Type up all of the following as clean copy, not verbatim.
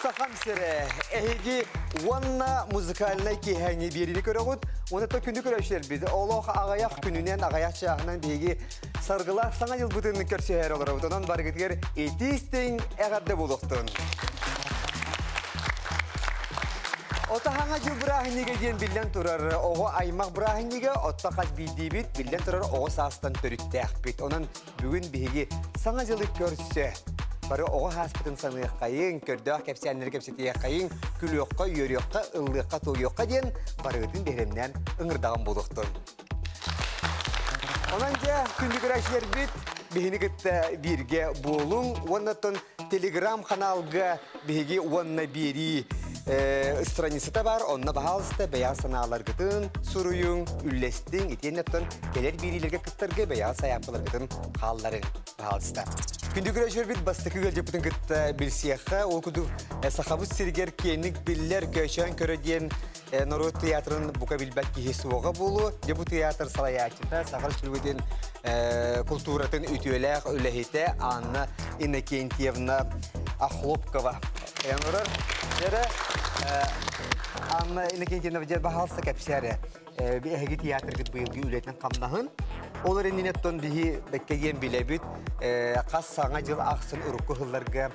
Сахам сирэ, эһиги уонна музыкальнай киэһээҥҥи биэриини көрөҕүт. Уонна то күнү көрөөччүлэрбит олох аҕыйах күнүнэн, аҕыйах чааһынан биһиги саргылаах саҥа дьылбытын көрсүһээр олоробут. Онон барыгытыгар итии-истиҥ эҕэрдэ буолуохтун. Отаһаҥа дьыл бырааһынньыга диэн биллэн турар оҕо аймах бырааһынньыга, отто хас биирдиибит биллэн турар оҕо саастан төрүттээхпит. Онон Бүгүн биһиги Саҥа дьылы көрсө бары оҕо ааспытын саныаххайыҥ, көрдөөх кэпсээннэри кэпсэтиэххэйиҥ, күлүөххэ, үөрүөххэ, ыллыахха-туойуохха диэн барыгытын биһирэмнээн ыҥырдаҕым буолуохтун. Онон дьэ, күндү көрөөччүлэрбит, биһини кытта бииргэ буолуҥ уонна оттон телеграм-ханаалга биһиги уонна биэрии страницата бар, онно баһаалыста бэйэҕит санааларгытын суруйуҥ, үллэстиҥ, итиэннэ оттон кэлэр биэриилэргэ кыттарга бэйэҕит сайаапкаларгытын хаалларыҥ, баһаалыста. Күндү көрөөччүлэрбит бастакы ыалдьыппытын кытта билсиэххэ, ол курдук Сахабыт сиригэр киэҥник биллэр Көөчөөн көрө диэн норуот театрын бука билбэт киһи суоҕа буолуо. Дьэ бу театр салайааччыта Саха Республикатын култууратын үтүөлээх үлэһитэ Анна Иннокентьевна Охлопкова. Онорор дьэрэ Анна Иннокентьевна дьэ баһаалыста кэпсээрэ. Эһиги театргыт быйылгы үлэтин хамнаһын. Ол эрэнинеттон биһи бэккэ билэбит хас саҥа дьыл ахсын урукку сылларга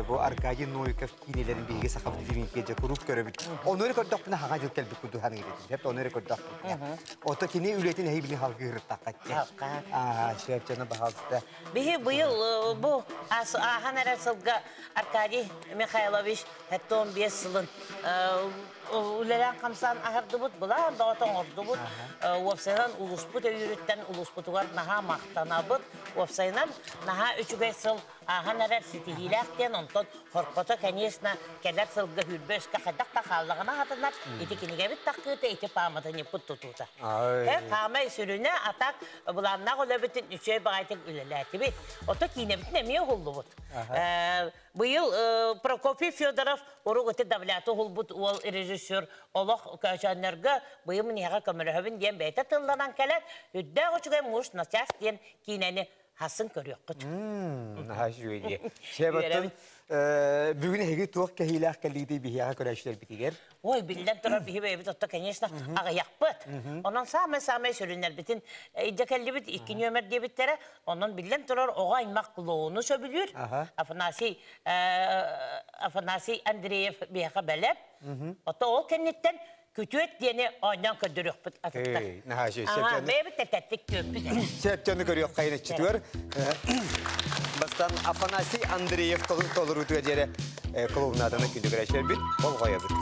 бу Аркадий Новиков киинэлэрин биһиги сахабыт телевидениетигэр дьэ куруук көрөбүт. Ону эрэ көрдөхпүнэ хаҥа дьыл кэлбит курдук саныыр этим. Ону эрэ көрдөхпүнэ. Ото кини үлэтин эһи били халгыырыттахха. Аа, сөп дьоно баһаалыста. Биһи быйыл бу ааһан эрэр сылга Аркадий Михайлович 75 сылын үлэлээн хамсаан аһардыбыт, былаан бөҕөтө оҥордубут. Уопсайынан улууспут өйүүрүттэн улууспутугар наһаа махтанабыт. Уопсайынан наһаа үчүгэй сыл ааһан эрэр ситиһиилээх диэн, онтон хоркото, конечно, кэлэр сылга сүүрбэ үскэ хайдах да хааллаҕына хатанар, ити кинигэбит таххыыта, ити пааматынньыкпыт тутуута. Хаамай сүрүнэ, а так былааннаах үлэбитин үчүгэй баҕайытык үлэлээтибит. Ото киинэбитин эмиэ уһуллубут. Быйыл Прокопий Федоров урук ити давляту уһулбут уол режиссер олох көөчөөннөргө быйыл миэхэ көмөлөһөбүн диэн бэйэтэ тылланан кэлэн, үрдээх үчүгэй муж на час диэн киинэни хасын көрүөххүт. Наһаа үчүгэй дии. Себеттен бүгүн эһиги туох кэһиилээх кэллигитий биһиэхэ көрөөччүлэрбитигэр? Ой, биллэн турар биһи бэйэбит отто, конечно, аҕыйахпыт. Онон саамай-саамай сүрүннэрбитин илдьэ кэллибит, икки нүөмэр диэбиттэрэ. Онон биллэн турар оҕо аймах клоуну сөбүлүүр. Афанасий Афанасий Андреев биһиэхэ бэлэм. Ото ол кэнниттэн күтүөт диэни оонньоон көрдөрүөхпүт атыттар. Наһаа үчүгэй. Бэйэбит тэтэттик түөппүт. Сөптөнү көрүөх хайыныччытыгар. Бастан Афанасий Андреев толоруутугар диэри клоунаданы күндү көрөөччүлэрбит болҕойобут.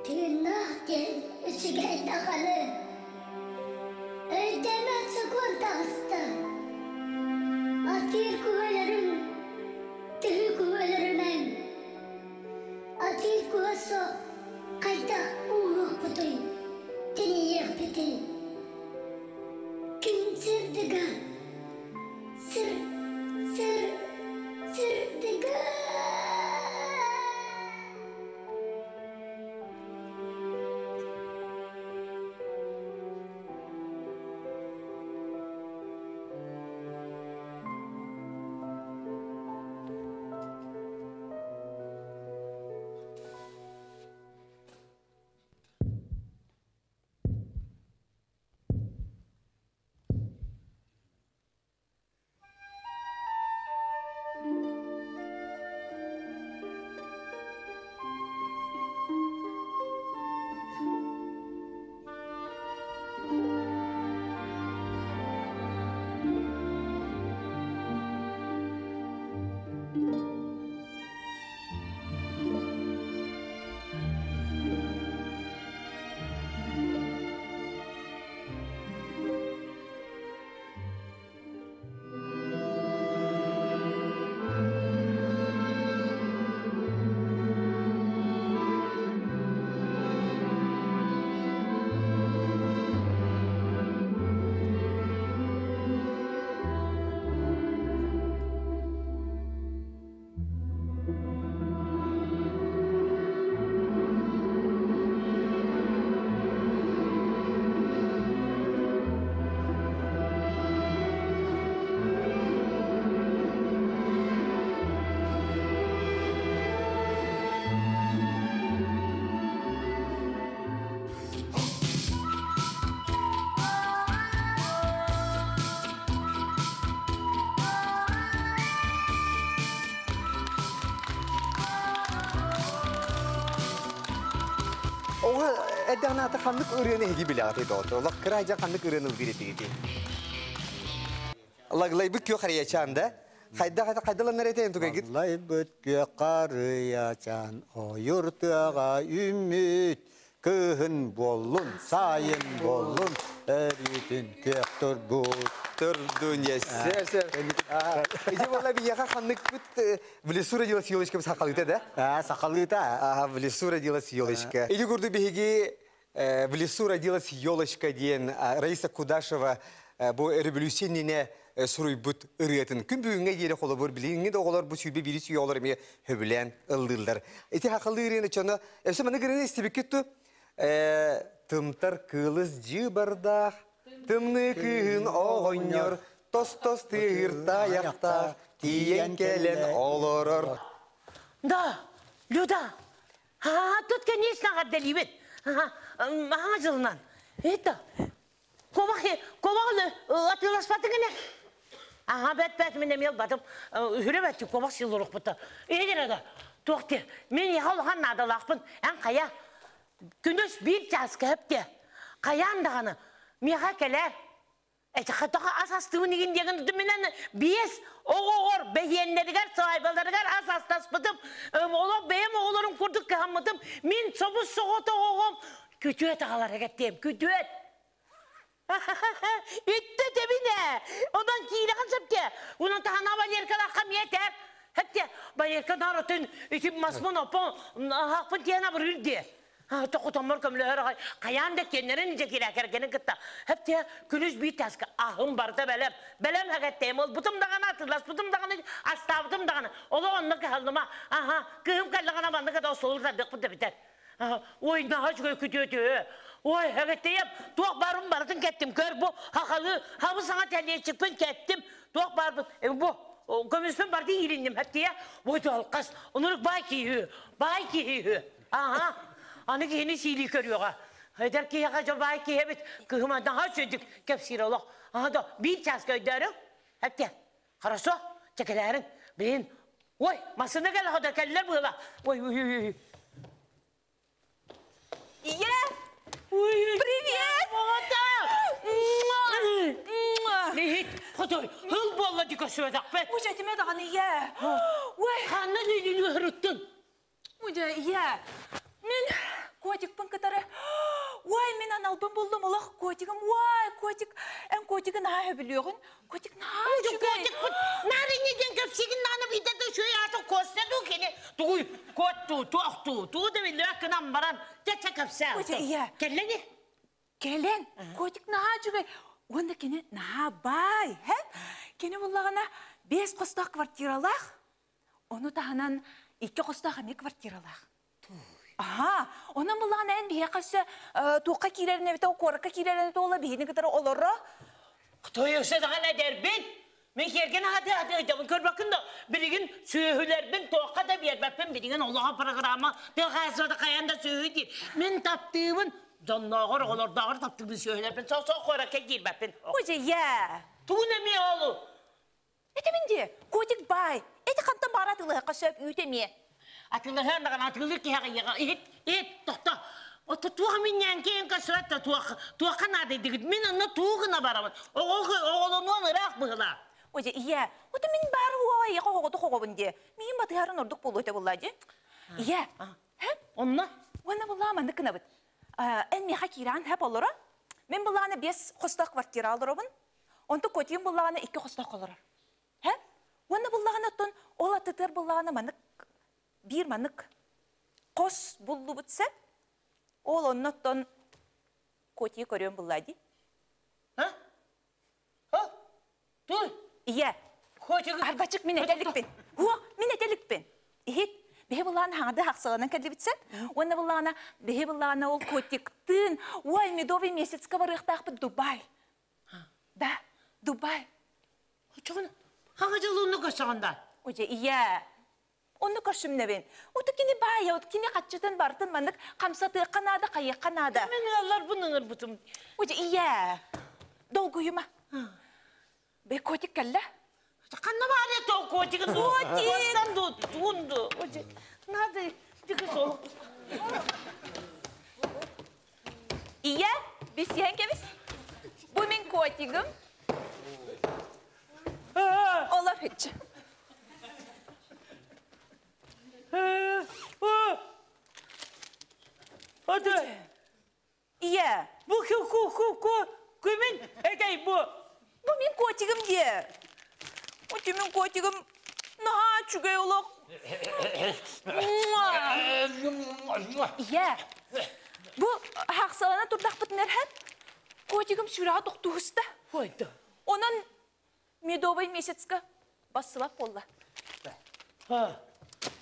Тыыннаах диэн үчүгэй даҕаны, өйдөммөт сокуон таҕыста. Атыыр куһаларын, тыһы куһаларынан атыыр куһа суох хайдах ууһуохпутуй, тэнийиэхпитий? Күн сырдыга, сыр, сыр, сырдыга. Оҕо эрдэҕинэ ата ханнык ырыаны эһиги билэҕитий доҕоттор? Олох кыра дьэ ханнык ырыаны ыллыыр этигитий? Лаглайбыт күөх харыйачаан да? Хайдах это хайдаланнар этэ тугайгыт? Лаглайбыт күөх харыйачаан ойур тыаҕа үүммүт кыһын буоллун, сайын буоллун, өрүүтүн күөх турбут. Турдун, yes. Иди буолла биһиэхэ ханныкпыт в лесу родилась елочка сахалыыта да? А, сахалыыта. Ага, в лесу родилась елочка. Иди курду биһиги в лесу родилась елочка диэн Раиса Кудашева бу революция суруйбут ырыатын. Күн бүгүҥҥэ диэри холобур билиҥҥи да оҕолор бу сүүрбэ биирис үйэ оҕолор эмиэ сөбүлээн ыллыыллар. Ити хахалыы ырыаны чоно өссө маны гырыны истибиккит ту тымтар кыылыс дьыы бардаах, тымныы кыыһын оҕонньор, тос-тос тыаһыыр тайахтаах, тиийэн кэлэн олорор. Да, Люда, а, тут, конечно, эҕэрдэлиибит. Аһаҥа дьылынан. Это, кобах, кобах атыыласпатыҥ ини. Аха, бэт-бэт, мин эмиэ ылбатым. Үһүрэ бэттик кобах сиил урукпута. Эгер да, туох те, мин яха улахан наадалаахпын. Эн хайа, күнүс биир чааска хэпте. Хайаан даҕаны, миэхэ кэлээр. Эти ас астыбын игин диэн минен биэс оҕоҕор бэһиэннэригэр саайбаларыгар ас астаспытым. Олох бэйэм оҕолорум курдук кыһаммытым. Мин собус соҕото оҕом күтүөт аҕалар эгеттиэм, күтүөт. Үттэ тебине. Онон киирэҕин сөпте. Унан таһана Валеркалаахха миэтэр. Хепте Валерка наротын итим масмын опон хахпын тиэн абырыр де. Тоқутоммор көмлөһөр хайаан да кеннерин же кирәкергенин кытта. Хепте күнүс бир таска ахым барда бэлэм. Бэлэм хагаттем ол бутум дагана атылас бутум дагана астабытым дагана. Оло онны калдыма. Аха, кыым каллагана банды када солур да бит битер. Ой, наха чугай күтөтө. Ой, эбэтиэм, туох баарбын барытын кэттим. Көр бу, хахалы, хабы саҥа тэлиэччикпин кэттим. Туох баарбын, бу, көмүспүн барытын иилинним. Хэттиэ, бу алқас, онурук баай киһи, баай киһи. Ага, аны киһини сиилии көрүөҕэ. Эдэр киһиэхэ дьо баай киһи эбит, кыһым наһаа үчүгдүк кэпсиир олох. Ага да, биир чааска өйдөөрүҥ. Хэттиэ, хорошо, чэкэлээриҥ. Билин, ой, массыына кэлэ хода кэллэр быыла. Ой, ой, ой, ой. Ийэ! Привет! Лихит, хотой, хыл буолла ди көсүөтахпет. Мужа этиме даҕаны ийэ. Ой! Ханна лилини хырыттын? Мужа ийэ. Мин котикпын кытары Ой, мин аналбын буллум олох котигым. Ой, котик, эн котигы наһаа сөбүлүөҕүн. Котик наһаа үчүгэй. Котикпыт нарыны диэн кэпсигин нааны биирдэ да үчүгэй аата костя дуу кини тугуй кот туу туох туу туу да биллибэт гынан баран чэ кэпсээ. Котик ийэ. Кэллэни? Кэлэн. Котик наһаа үчүгэй. Уонна кини наһаа баай. Һэ? Кини буллаҕына 5 хостоох квартиралаах. Ону таһынан 2 хостоох эмиэ квартиралаах. Аха, онон буллаҕына эн биһиэхэ өссө туохха киирэрин эбитэ, куоракка киирэрин туола биһини кытары олоро. Той өссө даҕаны эдэрбин. Мин киэргэн аһаты ыйдабын көрбөккүн да билигин сүөһүлэрбин туохха да биэрбэппин билигин олоҕо программа тыа хайан да сүөһү диир. Мин таптыыбын дьоннооҕор оҕолордооҕор таптыыбын сүөһүлэрбин со-со куоракка киирбэппин. Оже я. Тугун эмиэ олу? Эти мин де, котик бай. Эти хантан баара атылыһакка сөп үүт эмиэ. Атылыһан даҕаны атылыыр киһиэхэ иһит, иһит, тохто. Ото туох минньээн киэн көсүбэт да туох, туохха наада дигит. Мин онно туу гына барабын. Оҕо оҕолонуон ыраах быһылаа. Оже ийэ, ото мин баар уоҕа ийэ хоҕото хоҕобун де. Миин батыһарын ордук буолуо этэ булла дии. Ийэ, һэ? Онно? Уонна буллаа маннык гынабыт. Эн миэхэ киирэн хэп олоро. Мин буллааны 5 хостоох квартира олоробун. Онто котиум буллаҕына 2 хостоох олорор. Һэ? Уонна буллаҕына оттон ол атытыар буллаҕына маннык биир маннык хос буллубут сэ. Ол онноттон котии көрүөн буллаа дии. Ха? Ха? Туй? Ийэ. Котик. Арбачык мин этэликпин. Хуо, мин этэликпин. Иһит. Биһи буллаҕына хаҥады хахсаланан кэллибитсэ. Уонна буллаҕына биһи буллаҕына ол котиктыын ой медовый месяцка барыахтаахпыт Дубай. Да, Дубай. Чоҕун, хаҥа дьыл онну көрсөҕүн да? Оже, ийэ. Онну көрсүмнэбин. Оту кини баайа, от кини хаччытын бартын маннык хамсатыахха наада, хайыахха наада. Мен ыалларбын ыҥырбытым. Оже, ийэ. Долгуйума. Бе котик кэллэ. Ханна баар это котигын? Котик! Костан ду, туунду. Оже, надо, дикы сол. Ийэ, бисиэн кебис. Бу мин котигым. Олар хитчи. Ото, Ийэ. бу ку ку ку ку күмин этэй бу. Бу мин котигым дие. Ути мин котигым наһаа үчүгэй олох. Ийэ. Бу хахсалана турдахпытын эрһэн котигым сүрэҕэ тохтуһуста. Ой, да. Онон медовый месяцка бассыбат буолла.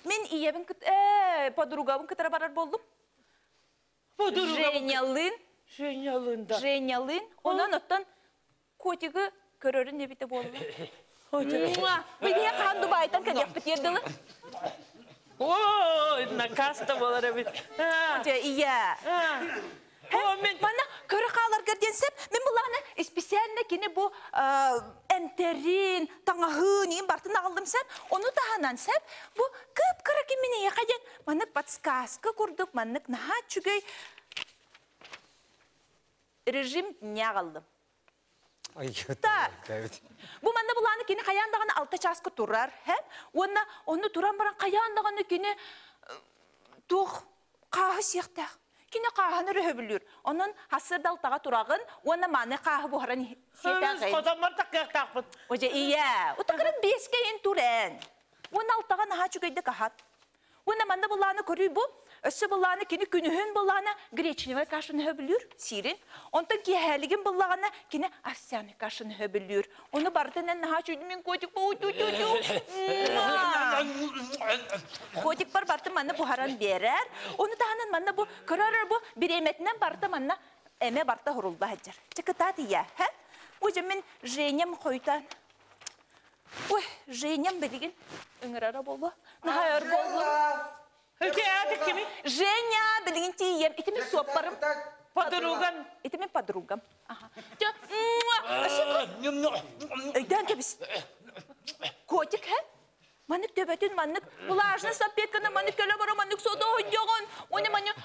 Мин ийэбин кыт подругабын кытара барар болдум. Подруга. Женялын. Женялын да. Женялын. Онон оттон котигы көрөрүн эбите буолла. Билиэ хаан Дубайтан кэлиэхпит ердылы. Ой, накаста болар эбит. Дьэ, ийэ. О, мен Манна көрө хааларгар диэн сеп, мен булааны специально кини бу эмтерин, таҥаһын, иин бартын аҕаллым сеп, ону таһынан сеп, бу кып-кыра киммин эйэхэ диэн маннык подсказка курдук, маннык наһаа үчүгэй режим дня аҕаллым. Так. Бу манна булааны кини хайаан даҕаны 6 чааска турар, һэ? Уонна онну туран баран хайаан даҕаны кини туох хааһы сиэхтээх. Кини хааһыны өрөһөбүлүүр. Онон хассырда алтаҕа тураҕын, уонна мааны хааһы буһаран сиэтэҕин. Хотоммор таккыахтаахпыт. Оже ийэ, утакырын биэскэ ин турэн. Уонна алтаҕа наһаа үчүгэйдик аһат. Уонна манна булааны көрүй бу. Өссө булааны кини күнүһүн булааны гречневай кашаны хөбүлүүр, сиирин. Онтон киэһээлигин буллаҕына кини овсяный кашаны хөбүлүүр. Ону барытын эн наһаа үчүгэй мин котик бу ту ту ту. Котик бар барытын манна буһаран биэрэр. Ону таһынан манна бу көрөр бу бириэмэтинэн барыта манна Эмэ барта хурулла сылдьар. Чэ кытаат ийээ, һэ? Ой, дьэ мин Женям хойутаан. Ой, Женям билигин ыҥырара буолуо. Наһаа өр буоллум. Ити ааты кими? Женя, билигин тиийиэм. Ити мин суоппарым. Подругам. Ити мин подругам. Аха. Чэ, Өйдөөн кэбис. Котик, һэ? Маннык төбөтүн маннык влажный салфетканы маннык көлө бара маннык содоһуйдьоҕун. Уонна маннык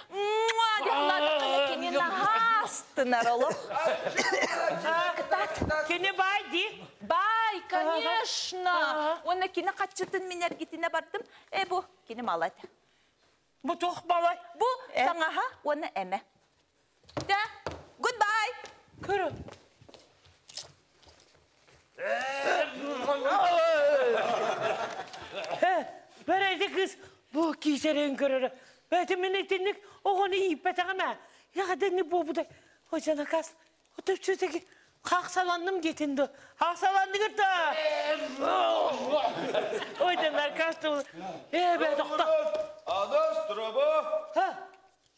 диэн кини наһаа астынар олох. Кытаат. Кини баай дии. Баай, конечно. Уонна кини хаччытын мин эргитинэ бардым. Э бу кини мала этэ. Бу туох балай? Бу таҥаһа уонна эмэ. Да, goodbye. Көрө. Бэрээди кыыс бу киисэрин көрөрө. Бэти мин итинник оҕону ииппэтэҕим ээ. Яҕадынни буолбута. Ожанакас отөпчүтэки хахсаланным диэтин ду. Хахсаланныгыр да. Ой, да наркас тул. Э, бэ тохто. Анас траба. Ха.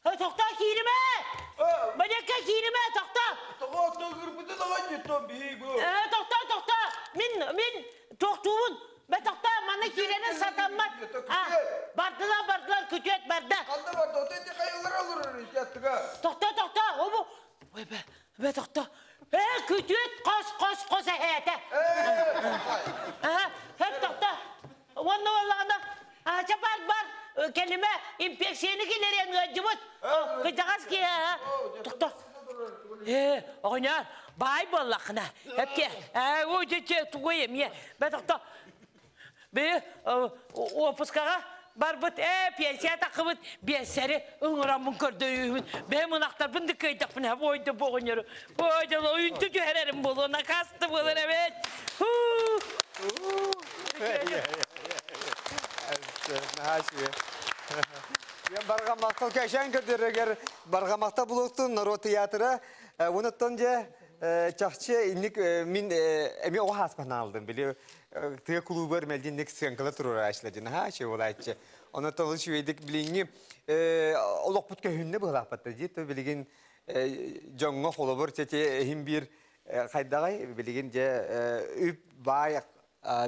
Ха, тохто киириме. Манекка киириме, тохто. Тоҕо төгүрбүтүн аҕай биһи бу. Э, тохто, тохто. Мин, мин тохтуубун. Бэ тохто, манна киирени сатаммат. А, бардылар, бардылар, күтүөт барда. Ханна барда, ото ити хайыллар олорор ити Тохто, тохто, обу. Ой, бэ, бэ тохто. Э, күтүөт қос, қос, қос эһээтэ. Аха, хэп тохто. Уонна боллаҕына, ача бар, бар, кэлимэ инфекцияны киллэриэн ыалдьыбыт. Кыдьаҕас киһи, тохто. Э, оҕонньор, баай буоллаххына. Эпке, э, ой, че, тугуй эмиэ. Бэ тохто. Би опускаға барбыт, э, пенсия тақыбыт, биэссэри ыҥыраммын көрдөйүүбүн. Бэм ынахтарбын да кыйдахпын, ха бойда боҕонньору. Ой, дьоло үйүнтү түһэрэрим буолуо, накасты буолар эбит. Ху! Барҕамахтал кэшэн көрдөрөгөр барҕамахта булуктун народ театра онуттан же чахчы инник мин эми оҕо хаспан алдым били тыа клубар мелдинник сыанкала турар ашлажын ха че болайчы оны толу шүйедик билиңи олохпут көһүннэ быһлааппатта ди то билигин жоңго холобор чече хим бир хайдагай билигин же үп бай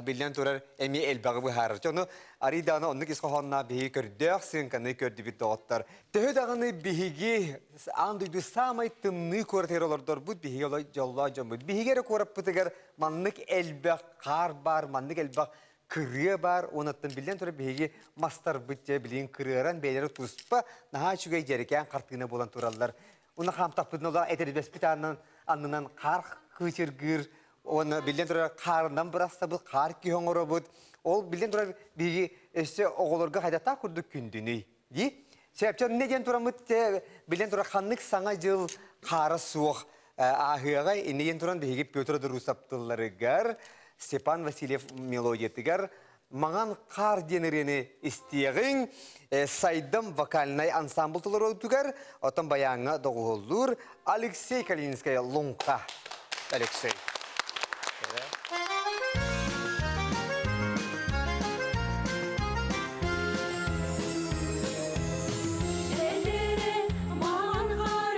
билен турар эми элбагы быһаарар. Ону ариданы оннук ис хоһоонна биһиги көрдөөх сыыҥканы көрдүбүт доҕоттор. Төһө даҕаны биһиги аан дойду самай тымныы куоратыгар олордорбут биһиги олой дьоллоо дьоммут. Биһиги эрэ куораппытыгар маннык элбэх хаар бар, маннык элбэх кырыа бар, онаттан билен турар биһиги мастарбыт же билин кырыаран бэйлери туспа наһаа үчүгэй дьэрикээн хартыына буолан тураллар. Уна хаамтахпытын ола этербеспит аннан аннынан хаар кыычыргыыр. Оны билен турар хаарынан бырастабыт, хаар киһоҥоробут. Ол билен турар биһиги өссө оҕолорго хайдата курдук күндүнүй. Ди? Сәпчен не ден турамыт билен турар ханнык саңа жыл хаара суох ааһыаҕа иннеген туран биһиги Петр Друсаптылларыгар, Степан Васильев мелодиятыгар Маңан қар денерені истиэҕиҥ Сайдам вокальнай ансамбл толорутугар, отон баяңа доҕуһуллуур Алексей Калининская Луҥха. Алексей. Манан хар,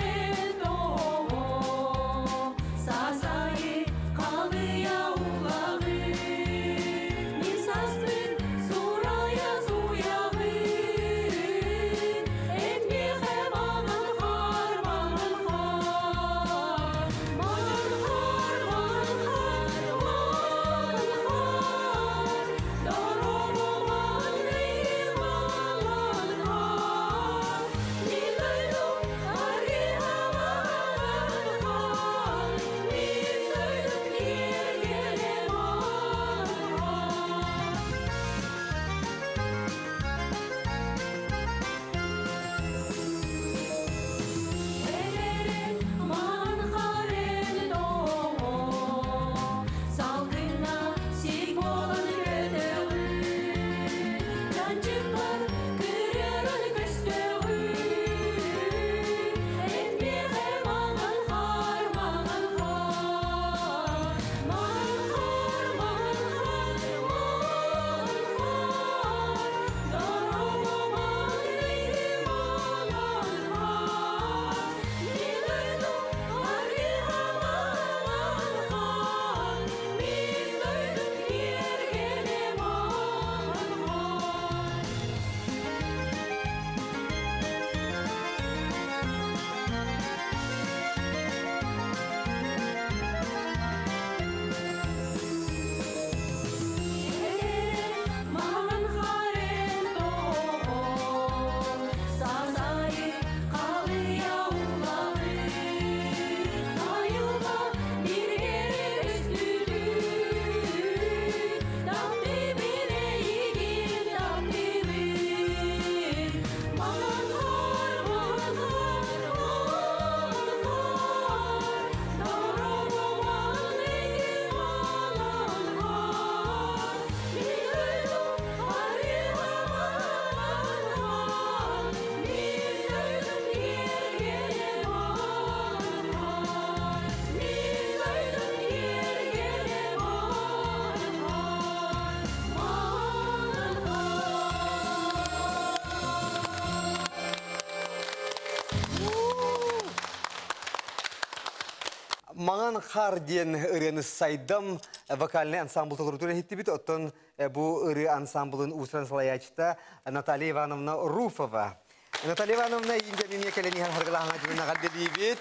Маҥан хаар диэн ырыаны Сайдам вокальнай ансамбл толорутун иһиттибит. Оттон бу ырыа ансамблын уусуран салайааччыта Наталья Ивановна Руфова. Наталья Ивановна индианине кэлэн иһэн харгылааһына дьылын дэбиибит.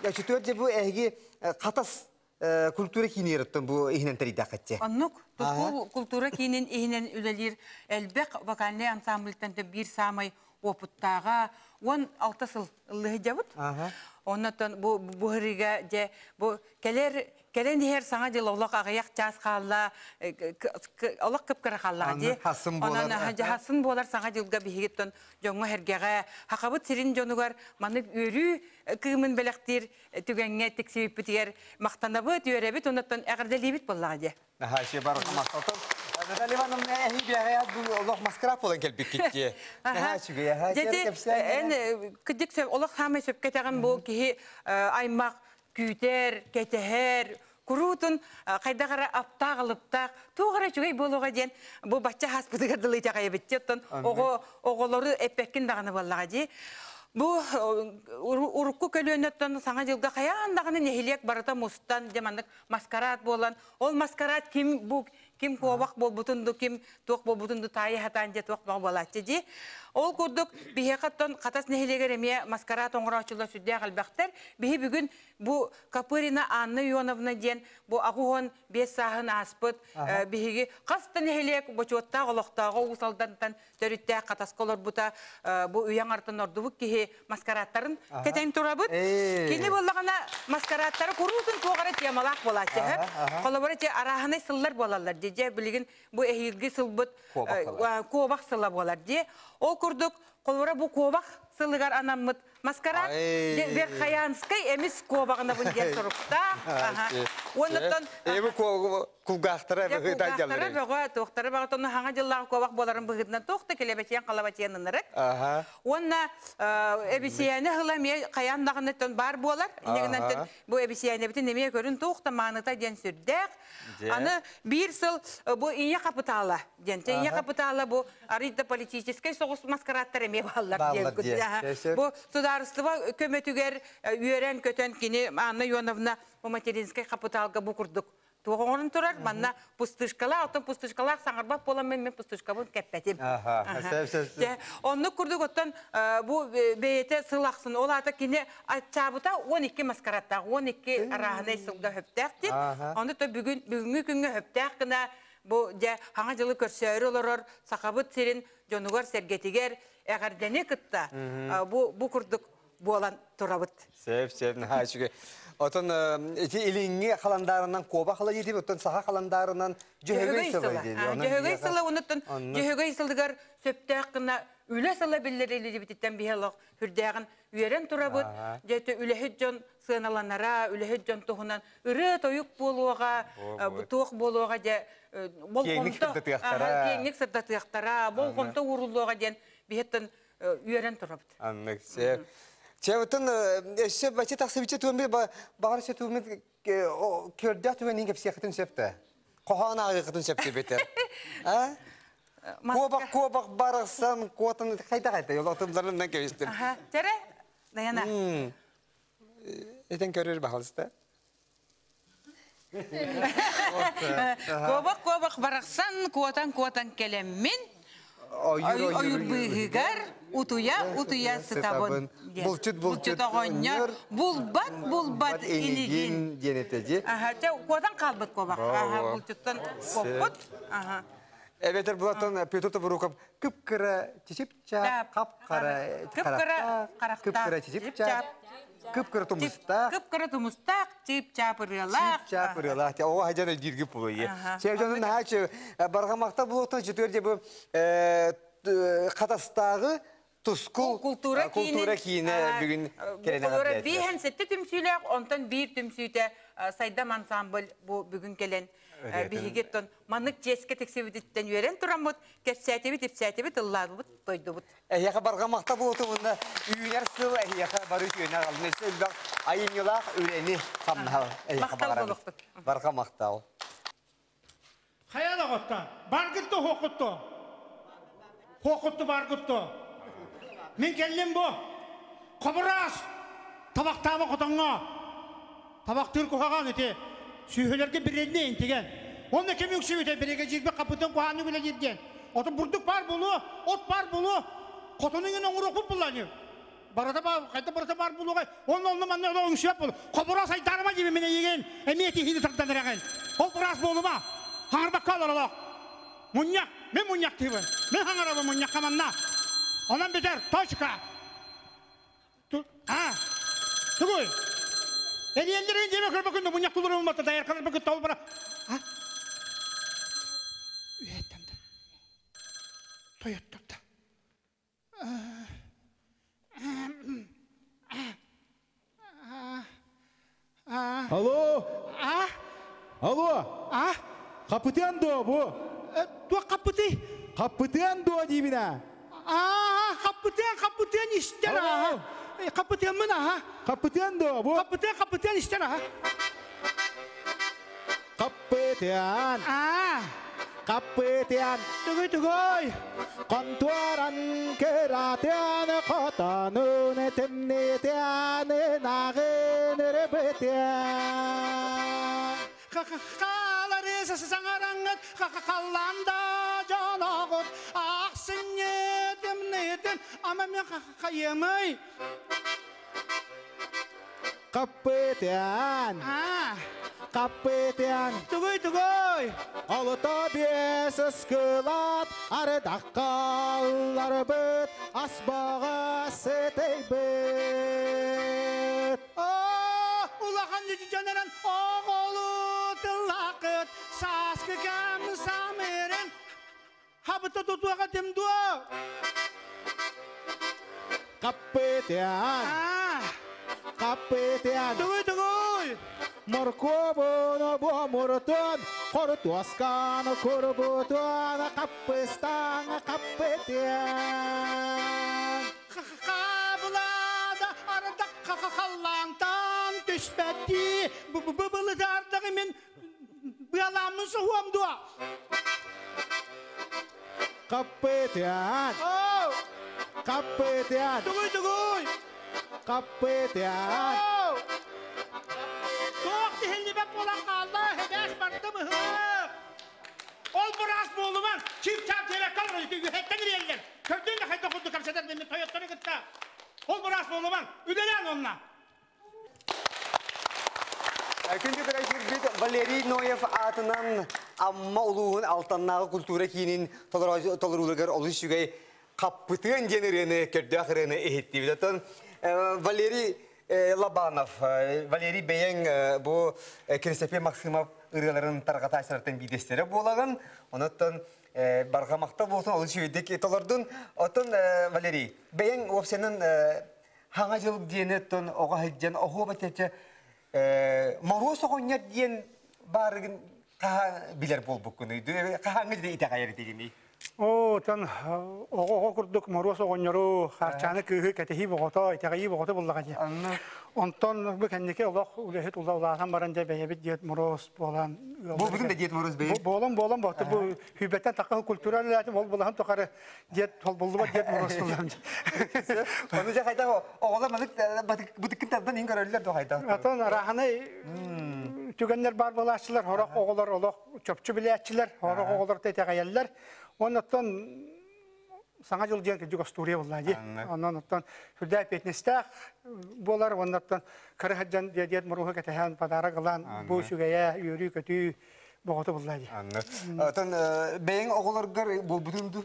Өчүтүөр же бу эһиги Хатас культура киинигириттэн бу иһинэн тэрийдэххитчи. Оннук Тускул культура киинин иһинэн үлэлиир элбэх вокальнай ансамбльтан биир саамай опыттааҕа 16 сыл ыллыһыдьабыт. Оннотон бу буһарыга же бу кэлэр кэлэн иһэр саҥа дьыл олох аҕыйах чаас хаалла, олох кыпкыра хааллаҕа дии. Хасын буолар. Онон хасын буолар саҥа дьылга биһигиттэн дьоҥҥо сэргэҕэ хахабыт сирин дьонугар маннык үөрүү кыымын бэлэхтиир түгэҥҥэ тиксибиппитигэр махтанабыт, үөрэбит, оннотон эҕэрдэлиибит буоллаҕа дии. Наһаа бар махталтан. Наталья Ивановна, эһи биэҕэ бу олох маскарад буолан кэлбиккит дии. Наһаа үчүгэй, аһаа Эн кыдьык олох хаамай сөпкө этэҕин, бу киһи аймах күүтэр, кэтэһэр, куруутун хайдах эрэ аптаах алыптаах туох эрэ үчүгэй буолуоҕа диэн бу бачча хааспытыгар дылы итэҕэйэбит. Оттон оҕо оҕолору эппэккин даҕаны буоллаҕа дии. Бу урукку көлүөнэттэн саҥа дьылга хайаан даҕаны нэһилиэк барыта мустан, дьэ маннык маскарад буолан, ол маскарад ким бу ким куобах буолбутун ду, ким туох буолбутун ду таайы хатаан дьэ туох баҕа буолааччы дии. Ол курдук биһиэхэттэн Хатас нэһилиэгэр эмиэ маскарад оҥорооччулар сүрдээх элбэхтэр. Биһи бүгүн бу Копырина Анна Ионовна диэн бу 85 сааһын ааспыт биһиги хас да нэһилиэк бочуоттаах олохтооҕо, Уус Алдантан төрүттээх, Хатаска олорбута бу үйэҥ артын ордубут киһи маскарадтарын кэтэн турабыт. Кини буоллаҕына маскарадтары куруутун туох эрэ темалаах буолааччы. Холобура те арааһынай сыллар буолаллар дии. Дьэ билигин бу эһиилги сылбыт куобах сыла буолар дии. Ол курдук холобура бу куобах сылыгар анаммыт маскарад Верхоянскай эмис куобаҕынабын диэн соруктаах. Оннуттан Эби кулгаахтара кулгаахтара бөҕө, туохтара бөҕө, тону хаҥа дьыллаах куобах буоларын быһыытынан туох да килэбэтиэн халабатиэн ынырык. Уонна эбисийэни хыла эмиэ хайаан даҕаны баар буолар. Иннигинэн бу эбисийээнэбитин эмиэ көрүн туох да мааныта диэн сүрдээх. Аны биир сыл бу ийэ хапытаала диэн. Ийэ хапытаала бу арыйда политическай соҕус маскарадтар эмиэ бааллар диэн. Бу судаарыстыба көмөтүгэр үөрэн көтөн кини Анна Ионовна бу материнскай хапытаалга бу курдук туох оҥорон турар. Манна пустышкалаах, оттон пустышкалаах саҥарбат буолан мен пустышкабын кэппэтим. Оннук курдук оттон бу бэйэтэ сыл ахсын ол аата кини аччаабыта 12 маскарадтаах, 12 арааһынай сылга хөптөөх. Ону то бүгүн бүгүҥҥү күҥҥэ хөптөөх гына бу дьэ хаҥа дьылы көрсөөрү олорор сахабыт сирин дьонугар сэргэтигэр эҕэрдэни кытта бу бу курдук буолан турабыт. Сөп, сөп, наһаа үчүгэй. Отон ити илиҥҥи халандаарынан куобах сыла диэтибит, оттон саха халандаарынан дьөһөгөй сыла диэби. Дьөһөгөй сыла, онуттан дьөһөгөй сылыгар сөптөөх гына үлэ сыла биллэрилибититтэн биһи олох хүрдээҕин үөрэн турабыт. Дьэ үлэһит дьон сыаналанара, үлэһит дьон туһунан ырыа тойук буолуоҕа, туох буолуоҕа дьэ киэҥник сырдатыахтара. Киэҥник сырдатыахтара, болҕомто ууруллуоҕа диэн биһиттэн үөрэн турабыт. Аннык, сөп. Чэ, оттон өссө бачы тахсыбычча туомби баҕар өссө туумит көрдөөх түгэнин кэпсиэххитин сөп да. Хоһоон ааҕыаххытын сөп битер. А? Куобах куобах барахсан куотан хайда хайда yolотумларынан кэбистим. Тере, Даяна. Этен көрөр баһалыста. Куобах куобах барахсан куотан куотан келеммин ойур быыһыгар утуя утуя сытабын. Булчут булчут оҕонньор булбат булбат илигин диэн этэ. Аха, куотан хаалбыт куобах. Аха, булчуттан куоппут. Аха. Эбэтэр булаттан Петр Тобуруков кып-кыра чичип-чап, кап-кара кып-кыра кып-кыра чичип-чап, кып-кыра тумустаах, кып-кыра тумустаах, чип-чап ырыалаах. Чип-чап ырыалаах. Оҕо хажан өйдүүргү пулуйе. Чеп дьонун наһаа барҕамакта булуктан четвер же бу Хатастааҕы Тускул култуура киинэ бүгүн кэлэн бииһэн сетте түмсүүлээх, онтон биир түмсүүтэ Сайдам ансамбль бу бүгүн кэлэн биһигиттон маннык чиэскэ тиксибититтэн үөрэн тураммыт, кэпсээтибит, ипсээтибит, ыллаабыт, тойдубут. Эһиэхэ барҕамакта буолтумунна үүнэр сыл эһиэхэ бары үтүөнэ аҕалын өссө элбэх айымньылаах үлэни хамнаһа эһиэхэ баҕарабыт. Барҕа махтал. Хайа доҕоттор, баргытты хуокутту. Хуокутту баргытты. Мин кэллим бу. Хобураас! Табахтаабы хотоҥҥо. Табахтыыр куһаҕан ити. Сүөһүлэргэ бирэннэ интиген. Онно ким үксүбүтэ биригэдьиирбит хапытын куһааннык үлэлиир диэн. Оту бурдук баар буолуо, от баар буолуо. Хотону иҥин оҥоруохпут буллааныы. Барыта баар, хайда барыта баар буолуоҕай. Онно онно манна олох үҥсүбэт буолу. Хобура сайдаарыма диибин мин эйигин. Эмиэ тиһиини тардан эрэҕин. Ол быраас буолума. Хаҥарбакка олоролох. Мунньах, мин мунньахтыыбын. Мин хаҥарабын мунньахха манна. Онон бүтэр, точка. А, тугуй? Эриэллэрин диэбэ көрбөкүн мунньах тулуруммата дайаркалар бөкүн толбара. А? Үһэттэн да. Тойоттор да. Алло! А? Алло! А? Хапытыан дуо бу? Туох хаппытый? Хаппытыан дуо диибин аа? Аа, хаппытыан, хаппытыан истэр аа. Хаппытыаммын аа. Хаппытыан дуо бу? Хаппытыан, хаппытыан истэр аа. Хаппытыан. Аа. Хаппытыан. Тугуй тугуй. Контуаран кыратыан хотонун тымнытыан нагын ырбытыан. Хаалары саҥараҥҥыт халлаанда дьоноҕут ахсынньы тымныытын ама мен хайыамый? Хаппытыан. Хаппытыан. Тугуй тугуй. Олото биэс ыскылаат ардаххалларбыт асбаҕа сытыйбыт. Улахан дьонорон оҕолу тыллаахыт сааскы кэм самырын хабыта тутуаха тим дуо? Хаппытыан. Хаппытыан. Тугуй тугуй. Моркуобуну буомурутун, хорутуосканы курбутун, хаппыстаҥ хаппытыан. Хабылада ардах халлаантан түспэттии былытардаҕы мин быаламмын соһуом дуо? Хаппытыан. Хаппытыан. Тугуй тугуй. Хаппытыан. Туох тиһиллибэт буолан хаалла, хэбээс барда быһыылаах. Ол быраас буолуман, чип-чап диэбэккэ олорон үһэттэн ириэллэр. Көрдүн да хайдах курдук кэпсэтэр дэммит тойоттору кытта. Ол быраас буолуман, үлэлээн онно. Күндү көрөөччүлэрбит Валерий Ноев аатынан Амма улууһун Алтаннааҕы культура киинин толорууларыгар олус үчүгэй Хаппытыан диэн ырыаны, көрдөөх ырыаны иһиттибит. Оттон Валерий Лобанов, Валерий бэйэҥ бу Киристэпиэ Максимов ырыаларын тарҕатааччылартан биирдэстэрэ буолаҕын. Онуттан барҕа махтал буолсун, олус үчүгэйдик толордун. Оттон Валерий, бэйэҥ уопсайынан Хаҥа дьыл диэни оттон оҕо сылдьан оһуоба тече Моруос оҕонньор диэн баарыгын хаһа билэр буолбуккунуй? Хаһааҥҥы дьэ итэҕэйэр этигиний? Оо, оттон оҕо-оҕо курдук Моруос оҕонньору, Хаарчааны кыыһы кэтэһии боҕото, итэҕэйии боҕото буллаҕа дии. Онтон бу кэнники олох үлэһит ула улаатан баран дьэ бэйэбит Дед Мороз буолан Буолбутун да Дед Мороз бэйэ? Буолан буолан бооту бу хүбэттэн такка культура үлэлээтим ол булаһын тухары Дед холбуллубат Дед Мороз туллам. Ону дьэ хайдах оҕолор манык бытыккын тардан иһин көрөллөр дуо хайдах? Отон арааһынай түгэннэр баар буолааччылар, хорох оҕолор олох чопчу билээччилэр, хорох оҕолор итэҕэйэллэр. Оннуттан Саҥа дьыл диэн кырдьык остуоруйа буолла дии. Онон оттон сүрдээх эппиэтинэстээх буолар, уоннаттан кыра сылдьан Дед Моруоһу кэтэһэн, подарок ылан, бу үчүгэйэ, үөрүү-көтүү боҕото булла дии. Оттон бэйэҥ оҕолоргор буолбутун дуу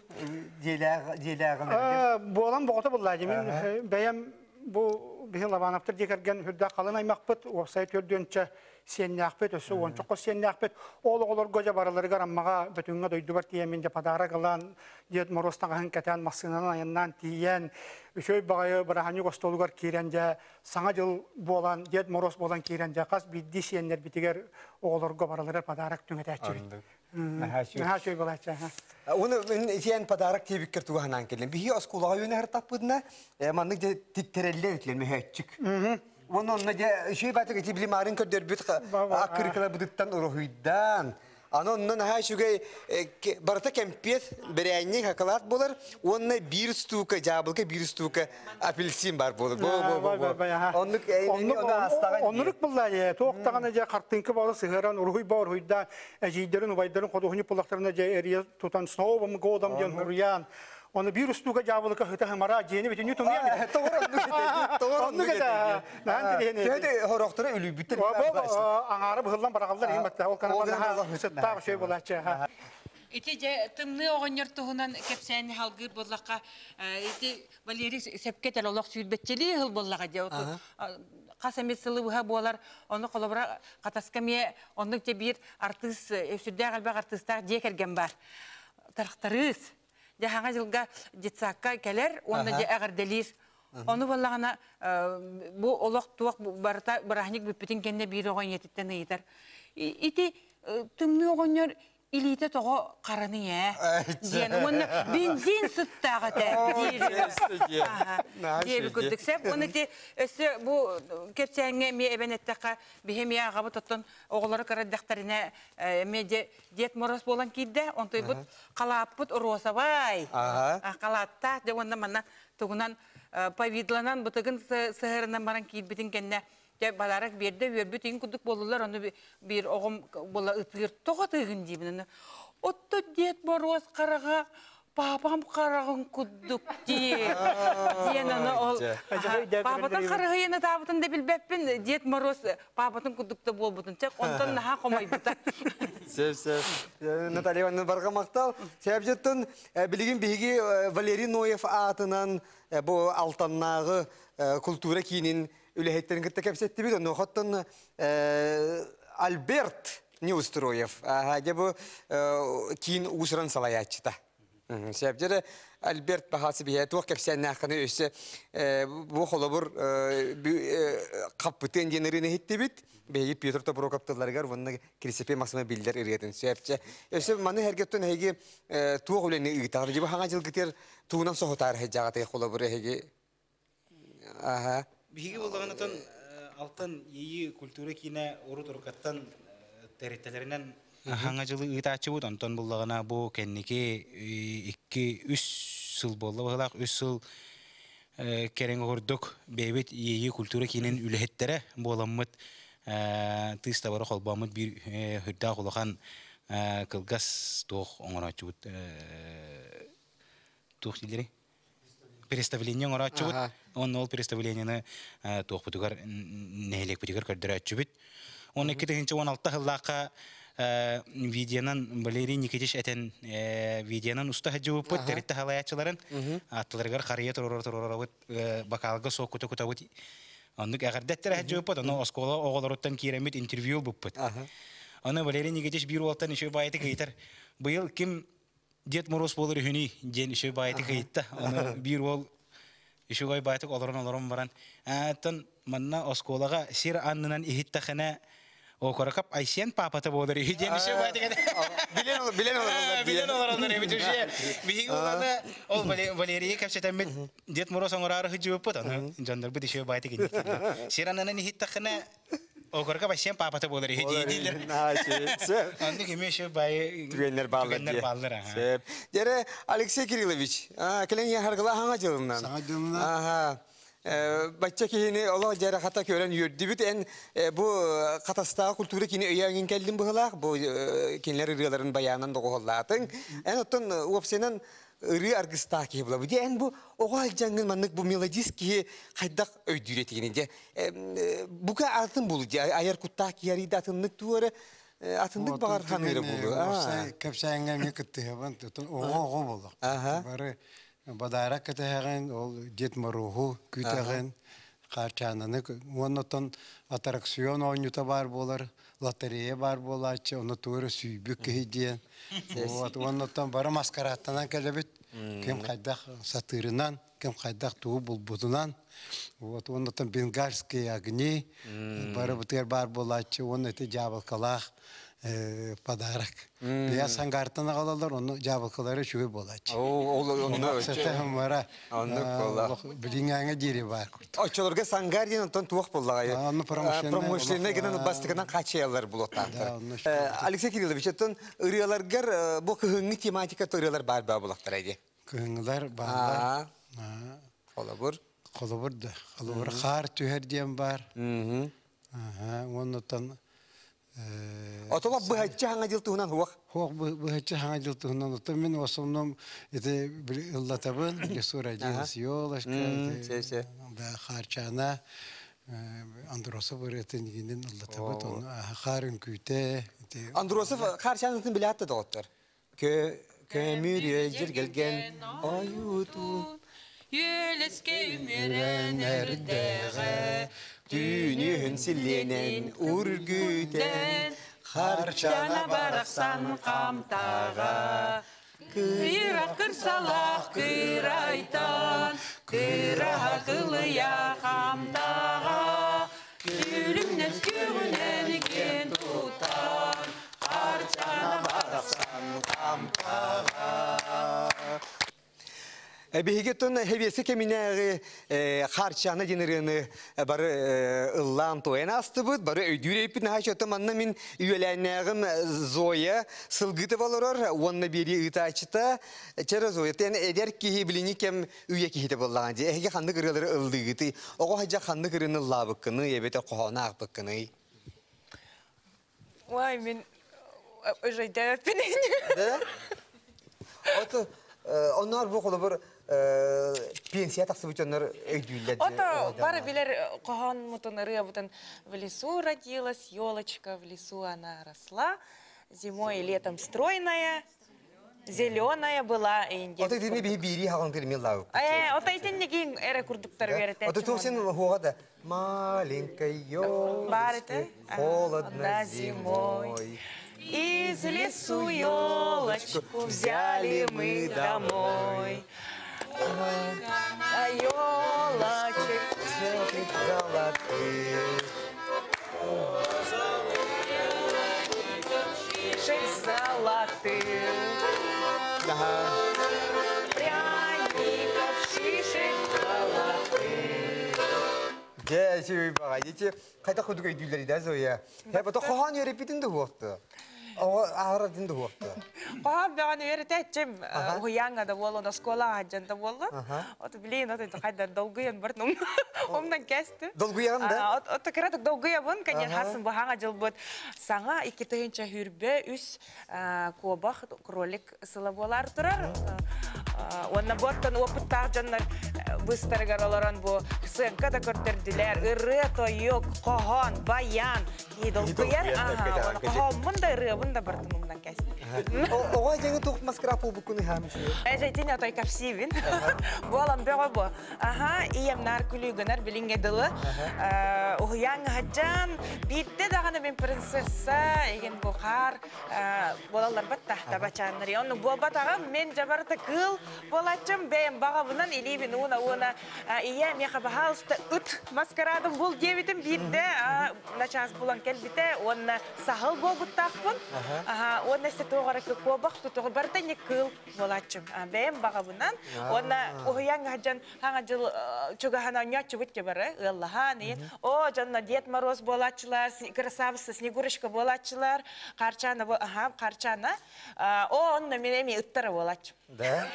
дьиэлээҕин? Буолан боҕото булла дии. Мин бэйэм бу биһи Лобановтар дьиэ кэргэн үрдээх халын аймахпыт, уопсай төрдүөнчэ сиэннээхпит, өссө уонча хос сиэннээхпит. Ол оҕолорго дьэ барыларыгар Аммаҕа Бөтүҥҥэ дойдубар тиийэммин дьэ подарок ылан, Дед Моруос таҥаһын кэтээн массыынанан айаннаан тиийэн, үчүгэй баҕайы бырааһынньык остуолугар киирэн дьэ Саҥа дьыл буолан, Дед Мороз буолан киирэн дьэ хас биирдии сиэннэрбитигэр оҕолорго барыларыгар подарок түҥэтээччибит. Наһаа үчүгэй буолааччы. Уну сиэн подарок диэбиккэр тугу санаан кэллим. Биһи оскуолаҕа үөнэ ыртаппытына, маннык дьэ тиктэрэллэр этилэр мөһөөччүк. Уонна онно дьэ үчүгэй баатык ити били маарын көрдөрбүт аккырыкаларбытыттан уруһуйдаан, Аны онно наһаа үчүгэй барыта кэмпиэт, бэрээнньик, шоколад буолар уонна биир устуука дьаабылыка, биир устуука апельсин бар буолар. Бу бу бу бу. Оннук ону астаҕын. Оннук булла дьэ туох даҕаны дьэ хартыынка буола сыһыаран уруһуй ба уруһуйдаан эдьиийдэрин убайдарын ходуһунньук буллахтарына дьэ эрийэ тутан с Новым годом диэн суруйаан Оны биир устууга дьаабылыка ыта хымара дьиэни бүтүннүү тумуйан. Тоҕор оннук этэ. Тоҕор оннук этэ. Наһан тириһэн. Төһө хорохторо үлүйбүттэр. Аҥаары быһыллан бараҕаллар иһин батта. Ол каналлар сыттаах үчүгэй буолааччы. Ити дьэ тымныы оҕонньор туһунан кэпсээни халгыыр буоллахха, ити Валерий сөпкө этэр олох сүүрбэччэлии сыл буоллаҕа дьэ хас эмит сылы быһа буолар. Ону холобура Хатаска эмиэ оннук дьэ биир артыыс сүрдээх элбэх артыыстаах дьиэ кэргэн баар. Тархтарыыс. Дьэ хаҥа дьылга детсадка кэлэр уонна дьэ эҕэрдэлиир. Ону буоллаҕына бу олох туох барыта бырааһынньык бүппүтүн кэннэ биир оҕо ийэтиттэн ыйытар. Ити тымныы оҕонньор илиитэ тоҕо хараный ээ диэн уонна бензин сыттаах этэ диир. Диэби курдук сөп. Уонна ити өссө бу кэпсээҥҥэ эмиэ эбэн эттэххэ биһи эмиэ аҕабыт оттон оҕолору кыра эрдэхтэринэ эмиэ дьэ Дед Мороз буолан киирдэ. Онтуйбут халааппыт розовай. Халааттаах дьэ уонна манна тугунан повидланан бытыгын сыһырынан баран киирбитин кэннэ дьэ баларак биэрдэ үөрбүт иҥ курдук буоллулар ону биир оҕом була ытыыр тоҕо ытыыгын диибин аны отто Дед Мороз хараҕа папам хараҕын курдук дии диэн аны ол папатын харыһыйын ытаабытын да билбэппин Дед Мороз папатын курдук да буолбутун чек онтон наһаа хомойбута. Сөп, сөп. Наталья Ивановна барҕа махтал. Сәбжеттон билигин биһиги Валерий Ноев аатынан бу Алтаннааҕы культура киинин үлэһиттерин кытта кэпсэттибит. Онуохаттан Альберт Неустроев. Дьэ бу киин уусуран салайааччыта. Сөп. Альберт баһаасы биһэ туох кэпсээннээххини өссө бу холобур хаппытын диэн ырыаны иһиттибит. Биһиги Петр Тобуроков тылларыгар уонна Крисепе Максима биллэр ырыатын сөпчэ. Өссө маны эргеттен эһиги туох үлэни ыытар. Дьиба хаҥа дьылгытыр туунан соһутаар хеджаҕатай холобур эһиги. Аха. Биһиги буллаҕынатан Алтан Иэйии культура киинэ урут урукаттан тэрилтэлэринэн хаҥа дьылы ыытааччыбыт. Онтон буллаҕына бу кэнники 2-3 сыл буолла быһыылаах. Үс сыл кэриҥэ курдук бэйэбит Иэйии культура киинин үлэһиттэрэ буоламмыт тыыс табары холбооммут биир үрдээх улахан кылгас туох оҥорооччубут туох дииллэрий представление оҥорооччубут. Онно ол представлениены туохпутугар нэһилиэкпитигэр көрдөрөөччүбүт. Оны 2016 сыллаахха видеонан Валерий Никитич этэн видеонан уста сылдьыбыппыт тэрилтэ халаяччыларын аттыларыгар харыйа туруора туруорабыт бакалга суох кута кутабыт оннук эҕэрдэттэр сылдьыбыппыт ону оскуола оҕолоруттан киирэммит интервью ылбыппыт. Аны Валерий Никитич биир уолтан еще баайытык ыйытар быйыл ким Дед Мороз буолар үһүнүй диэн үчүгэй баайытык ыйытта. Ону биир уол үчүгэй баайытык олорон-олорон баран, «Ааттан манна оскуолаҕа сир аннынан иһиттэхинэ, Окорокоп Айсен папата буолар үһү» диэн үчүгэй баайытык Билэн билэн олороллор Билэн олороллор эбит уже. Биһиги уланы ол Валерийы кэпсэтэммит Дед Мороз оҥораары сылдьыбыппыт, ону дьоннорбут үчүгэй баайытык инник Сир аннынан иһиттэхинэ, Огорга бассейн папата буолар иһи дииллэр. Оннук эмиэ еще баайы түгэннэр бааллар. Түгэннэр бааллар. Сөп. Дьэрэ Алексей Кириллович, кэлэн харгыла хаҥа дьылынан. Саҥа дьылынан. Аха. Бачча киһини олох дьэрэ хата көрөн үөрдүбүт. Эн бу Хатастааҕы культура кини өйөөҥүн кэллин быһылаах. Бу кинилэр ырыаларын баянан доҕуһоллаатыҥ. Эн оттон уопсайынан ырыа аргыстаах киһи буолабы. Дьэ эн бу оҕо алдьаҥҥын маннык бу мелодист киһи хайдах өйдүүр этигини дьэ бука атын булу дьэ айар куттаах киһи арыйда атыннык туора атыннык баҕар ханыыра булу. Кэпсээҥҥэ эмиэ кыттыһабын оҕо оҕо буоллах. Бары бадаара кэтэһэҕин, ол Дед Мороһу күүтэҕин, Хаарчаананы уонна оттон аттракцион оонньуута баар буолар, лотерея баар буолааччы, ону тугу эрэ сүүйбүт киһи диэн. Вот, уонна оттон бары маскарааттанан кэлэбит. Ким хайдах сатыырынан, ким хайдах тугу булбутунан. Вот, уонна оттон бенгальские огни бары бытыгар баар буолааччы, уонна ити дьаабылкалаах. подарок. Бия сангартан аҕалалар, онно дьаабылкалара үчүгэй буолааччы. Ол онно Сэтэ Оннук буолла. Билиҥээҥэ диэри баар курдук. Оччолорго сангар диэн онтон туох буоллаҕай? Онно промышленнай. Промышленнай гынан бастыкынан хааччыйаллар булуохтаахтар. Алексей Кириллович, оттон ырыаларгар бу кыһыҥҥы тематика ырыалар баар баа булахтара дии. Кыһыҥҥылар бааллар. Холобур? Холобур да. Холобур хаар түһэр диэн баар. Уоннаттан Отолох быһаччы хаҥа дьыл туһунан хуох. Хуох быһаччы хаҥа дьыл туһунан. Оттон мин в основном ити ыллатабын, лесу родилась елочка, да Харчана, Андросов ырыатын игинин ыллатабыт, оны хаар үҥкүүтэ. Андросов Харчанатын билээтте доҕоттор. Көмүр дьиргэлген ойутун Үөлэске үмүрэн эрдэҕэ Түүнүһүн силлиэнэн ургүтэн Харчана барахсан хамтаҕа Кыыра кырсалаах кыырайтан Кыраһа кылыйа хамтаҕа Күлүмнэс күҕүнэн киэн тутан Харчана барахсан хамтаҕа Биһиги тун хебиэси кэминээҕи Харчана диэн ырыаны бары ыллаан туойан астыбыт, бары өйдүүр эйпит наһаа манна мин үөлээннээҕим Зоя сылгытып олорор уонна биэрии ыытааччыта Чэрэ Зоя, тэн эдэр киһи билиҥҥи кэм үйэ киһитэ буоллаҕа дии. Эһиги ханнык ырыалары ыллыыгытый? Оҕо сылдьан ханнык ырыаны ыллаабыккыный эбэтэр хоһоону аахпыккыный? Ой, мин ыжайдээппин. Да? Ото онноор бу холобур пенсия тахсыбыт дьоннор өйдүүллэр. Ото бары билэр хоһоон мутун ырыабытын в лесу родилась елочка, в лесу она росла, зимой и летом стройная, зеленая была инде. Ото итини биһи биири хаҕын тирмил лаабык. Э, ото итиннигин эрэ курдуктар үөрэтээччи. Ото туох син хуоҕа да маленькой елочке холодно зимой. Из лесу елочку взяли мы домой. А елочек золотых. Шесть золотых. Пряников, шишек золотых. Дьэ, үчүгэй баҕайы. Ити хайдах курдук өйдүүллэрий да, Зоя? Һэ, хоһоон үөрэппитин да уһуохту. Оҕо ааҕар да уһуохту. Хоһоон бөҕөнү үөрэтээччим уһуйааҥҥа да буоллун, оскуолаҕа сылдьан да буоллун. От блин, от хайда долгуйан бартым. Омнан кэстим. Долгуйаҕын да? От кыратык долгуйабын, конечно, хасын бу хаҥа дьылбыт саҥа 2023 куобах кролик сыла буолар турар. Уонна буоттан опыттаах дьоннор быстарыгар олорон бу сыаҥка да көрдөрдүлэр. Ырыа, тойук, хоһоон, баян. Киһи долгуйар. Хоһооммун да ырыабын да бартын умнан кэстим. Оҕо дьэҥи туох маскарад буолбуккун ыһаам үчүгэй. Эжейтин отой капсиибин. Буолан бөҕө бу. Аха, ийэм наар күлүүгүнэр билиҥҥэ дылы. Уһуйааҥҥа сылдьан, биирдэ даҕаны мин принцесса, игин бу хаар буолалларбат да табачааннар. Онну буолбатаҕым, мен дьабарыта кыыл буолааччым, бэйэм баҕабынан илиибин ууна-ууна ийэ миэхэ баһаалыста ыт маскарадым бул диэбитим биирдэ начаас булан кэлбитэ уонна саһыл буолбуттаахпын. Уонна өссө туох эрэ куобах тутуҕу барыта не кыыл буолааччым. Бэйэм баҕабынан уонна уһуйааҥҥа сылдьан хаҥа дьыл чугаһан оонньооччубут те бары ыаллаһаан иин. О, дьонно Дед Мороз буолааччылар, красавица Снегурочка буолааччылар, Харчана бу аха, Харчана. О, онно мин эми ыттара буолааччым. Да?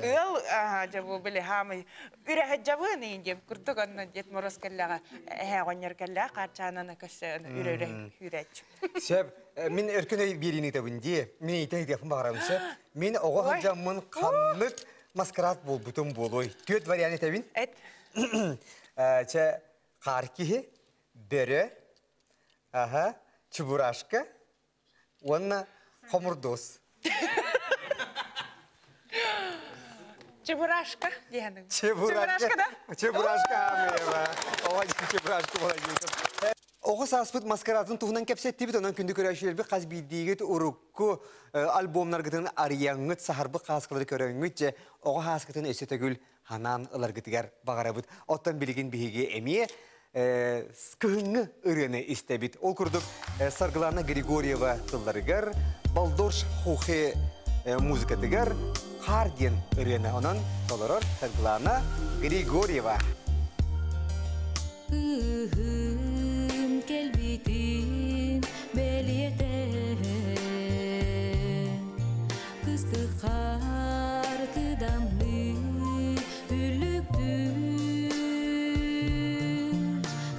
Ыал, аха, дьэ бу били хаамый үрэһэ дьабыын иин диэм курдук онно Дед Мороз кэллэҕэ эһээ оҕонньор кэллэҕэ Харчананы көссө үрэ-үрэ үүрээччим. Сөп, мин өркөн өй биэриини ыытабын дии. Мин ыйыта ыытыахпын баҕарабын сөп. Мин оҕо сылдьаммын ханнык маскарад буолбутум буолуой? Түөрт вариант этэбин. Эт. Чэ, хаар киһи, бөрө, аха, чебурашка уонна хомурдуос. Чебурашка диэхэнин. Чебурашка да? Чебурашка аамыйаба. Оҕо чебурашка буолар Оҕо сааспыт маскарадын туһунан кэпсэттибит, онон күндү көрөөччүлэрбит хас биирдиигит урукку альбомнаргытын арыйаҥҥыт, саһарбыт хааскалары көрөҥҥүт, дьэ, оҕо хааскытын өссө төгүл ханаан ыларгытыгар баҕарабыт. Оттон билигин биһиги эмиэ. Кыһыҥҥы ырыаны истэбит. Ол курдук Саргылана Григорьева тылларыгар, Балдорж Хухе музыкатыгар Хаар диэн ырыаны онон толорор Саргылана Григорьева. Кыһын кэлбитин бэлиэтэ Кыстык хаар кыдамныы үллүктүү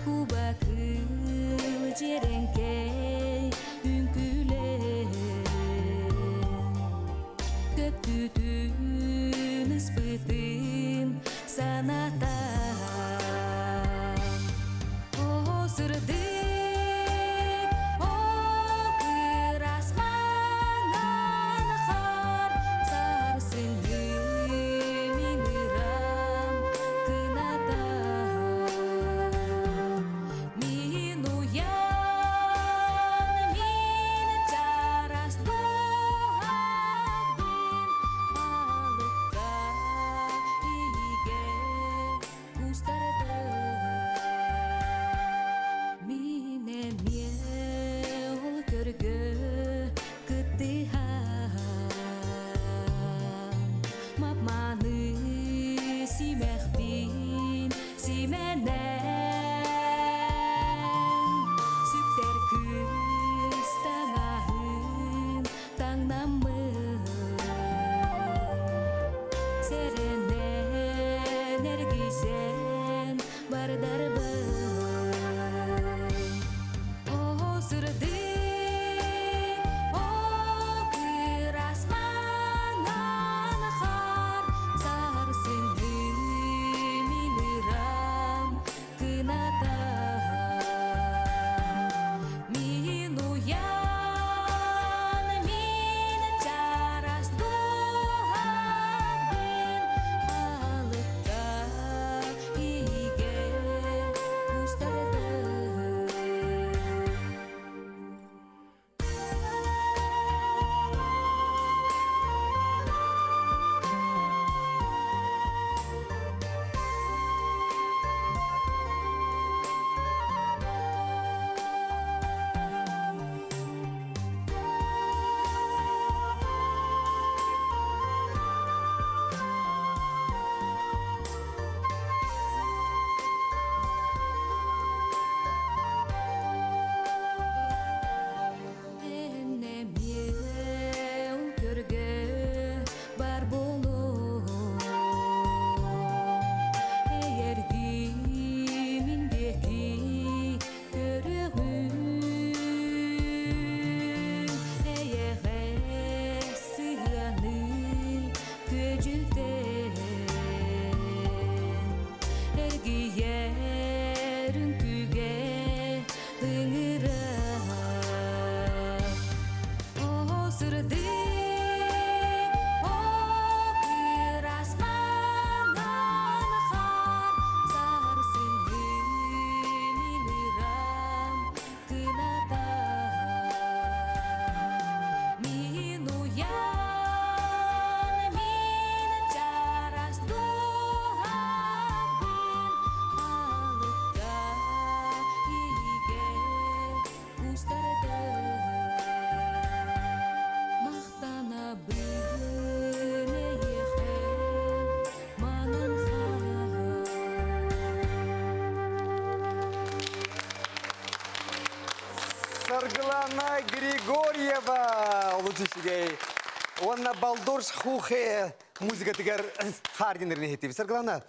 Куба кыл дьиэрэҥкэй үҥкүүлээ Көптүтүн ыспытын саната О сырдык, о кырас маҥан хаар сарсыҥҥы мин ырам кыната Мин уйан, мин чараас дууһабын балыкка иигэ кустардым. Мин эмиэ ол көргө кыттыһан мап-маны симэхпин симэнэн сүктэр кыыс таҥаһын таҥнаммын сэрэнэн эргийсэн бардарбын О сырдык, о кырас маҥан хаар сарсыҥҥы мин ырам кыната Мин уйан, мин чараас дууһабын балыкка иигэ кустардым. Эн эмиэ ол көргө бар буолуо Эйэргии мин диэки көрүөҕүм Эйэҕэс сыһыаны күөдьүтэн Эргийэр үҥкүүгэ ыҥырар О сырдык, о кырас маҥан хаар сарсыҥҥы мин ырам кыната Мин уйан, мин чараас дууһабын балыкка иигэ кустардым. Махтанабын эйиэхэ маҥан хаар. Саргылана Григорьева олус үчүгэй. Уонна Балдорж Хухе музыкатыгар хаар диэн иһиттибит. Саргылана,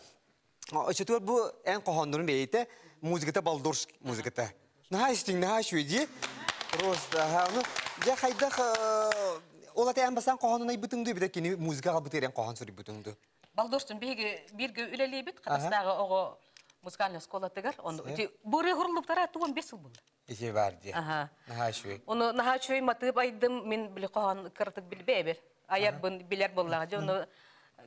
оччотугар бу эн хоһооннорун бэйэтэ музыката Балдорж музыката. Наһаа истиҥ, наһаа үчүгэй дии. Просто, аха, ну, дьэ хайдах ол аты эн бастаан хоһоонун айбытыҥ дуу, эбэтэр кини музыка аҕалбытыгар эн хоһоон суруйбутуҥ дуу? Балдорстун биһиги бииргэ үлэлиибит Хатастааҕы оҕо музыкальнай оскуолатыгар. Ону ити бу ырыа туон 5 сыл булла. Ити бар дии. Аха. Наһаа үчүгэй. Ону наһаа үчүгэй матыып айдым, мин били хоһоон кыратык билбэбэр. Айарбын билэр буоллаҕа. Дьэ ону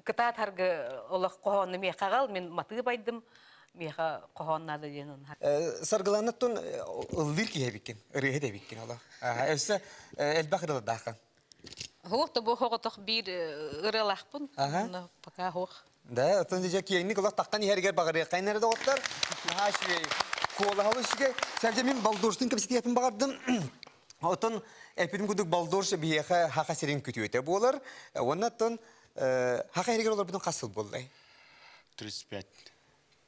кытаат харгы олох хоһоонну миэхэ аҕал, мин матыып айдым, миэхэ хоһоон наада диэн ону. Саргыланаттан ыллыыр киһи эбиккин, ырыаһыт эбиккин олох. Өссө элбэх ырыалардааххын. Хуох да бу хоҕотох биир ырыалаахпын. Аха. Пока хуох. Да, оттон дьэ киэҥник олох таххан иһэригэр баҕарыаххайын эрэ доҕоттор. Наһаа үчүгэй. Куолаһалы үчүгэй. Сәрдэ мин балдорштын кэпсэтиэхпин баҕардым. Отон эппитим курдук балдорш биһиэхэ хаха сирин күтүөтэ буолар. Уонна оттон хаха эригэр олорбутун хас сыл буоллай? 35.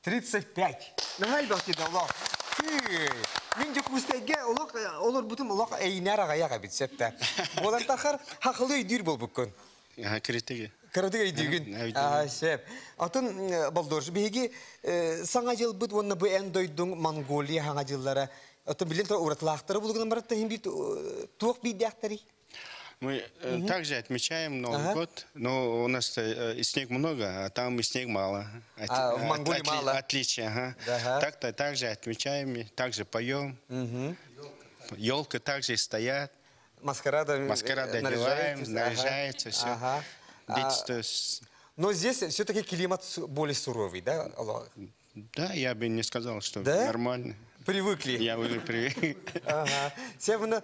35. Наһаа элбэх дии олох. Мин Дьокуускайга олох олорбутум олох эйнэр аҕайах эбит сөптө. Буолан тахар хахылы өйдүүр буолбуккун. Кырытыгы. Кыратык өйдүүгүн. Сөп. Атын Балдорж, биһиги саҥа дьылбыт уонна бу эн дойдуҥ Монголия саҥа дьыллара. Отон билин уратылаахтары булугунан барытта иһин биир туох биирдээхтэрий? Мы также отмечаем Новый год, но у нас снег много, а там и снег мало. А, в Монголии мало. Отличие, ага. Так-то также отмечаем, также поем. Елка также стоят. Маскарада, Маскарада одеваем, наряжаются, все. Ага. Дети, Но здесь все-таки климат более суровый, да? Да, я бы не сказал, что Да? нормально. Привыкли. Я уже привык. Ага. Себна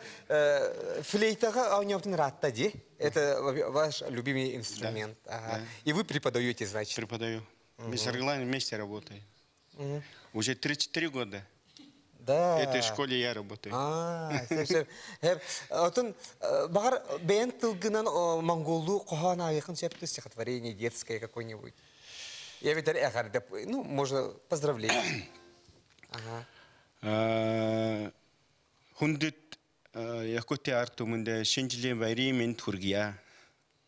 флейтага аунёптын ратта ди. Это ваш любимый инструмент. Ага. И вы преподаете, значит? Преподаю. Мы с Аргланом вместе работаем. Уже 33 года. Да. В этой школе я работаю. А, сөп, сөп. Отон бағар бәйін тылгынан монголу қоған аяқын сөпті стихотворение детское какое-нибудь. Я ведь эгар, ну, можно поздравление. Ага. Хүндэт Якутия ард түмэндээ шинэ жилийн баярын мэнд хүргье.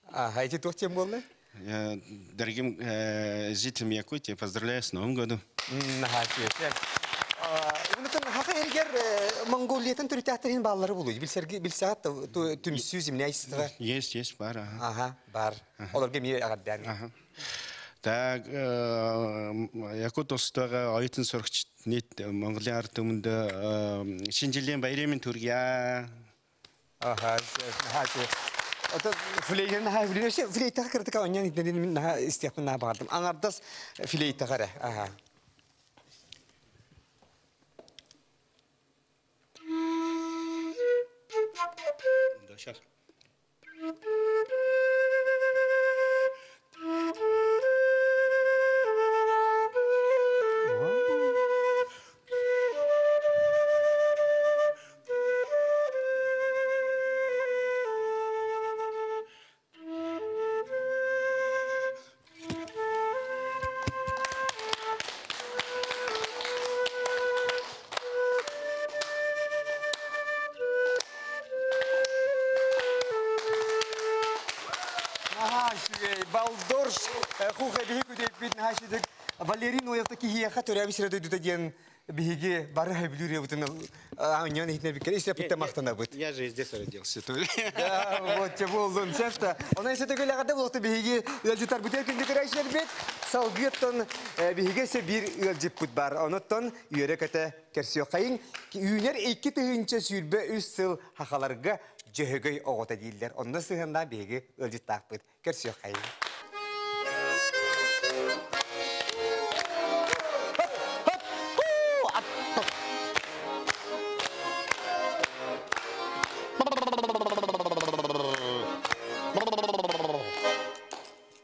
Ага, эти туох тем болды? Я дорогим жителям Якутии поздравляю с Новым годом. Ага, сөп. Унутан хака эргер Монголиятан төрүтәхтерин баллары болуй. Билсерги билсаат түмсү земляйство. Есть, есть бар. Ага, бар. Оларга ми агардан. Так, Якут улстайгаа оюутан сурагчид нийт Монголын ард түмэндээ шинэ жилийн баярын мэнд хүргье. Ага, ага. Ото флейтен ха флейтен флейта кыртыка оньян итнерин наха истиякпын наха баҕардым. Аңардас флейта кара. Ага. Да, сейчас. Балдорш хуха биһи күтеппит нахашидык Валерий Ноевта кихиэха төрәби сире дойдута диэн биһиги бары хэбилүүр ебутун ааньян ихне биккер исте питте мактанабыт. Я же здесь родился. Да, вот те болдун сефта. Она если төгөл агада болду биһиги ыалдьытар бутер күндү көрәшлер бит. Салгыттан биһиге се бир ыалдьыппыт бар. Оноттон үйөрө көтө керсиокайын үйнер 2 тыгынча сүрбө үс сыл хахаларга жөһөгөй оҕото дииллэр. Онно сыһынна биһиги ыалдьыттаахпыт керсиокайын.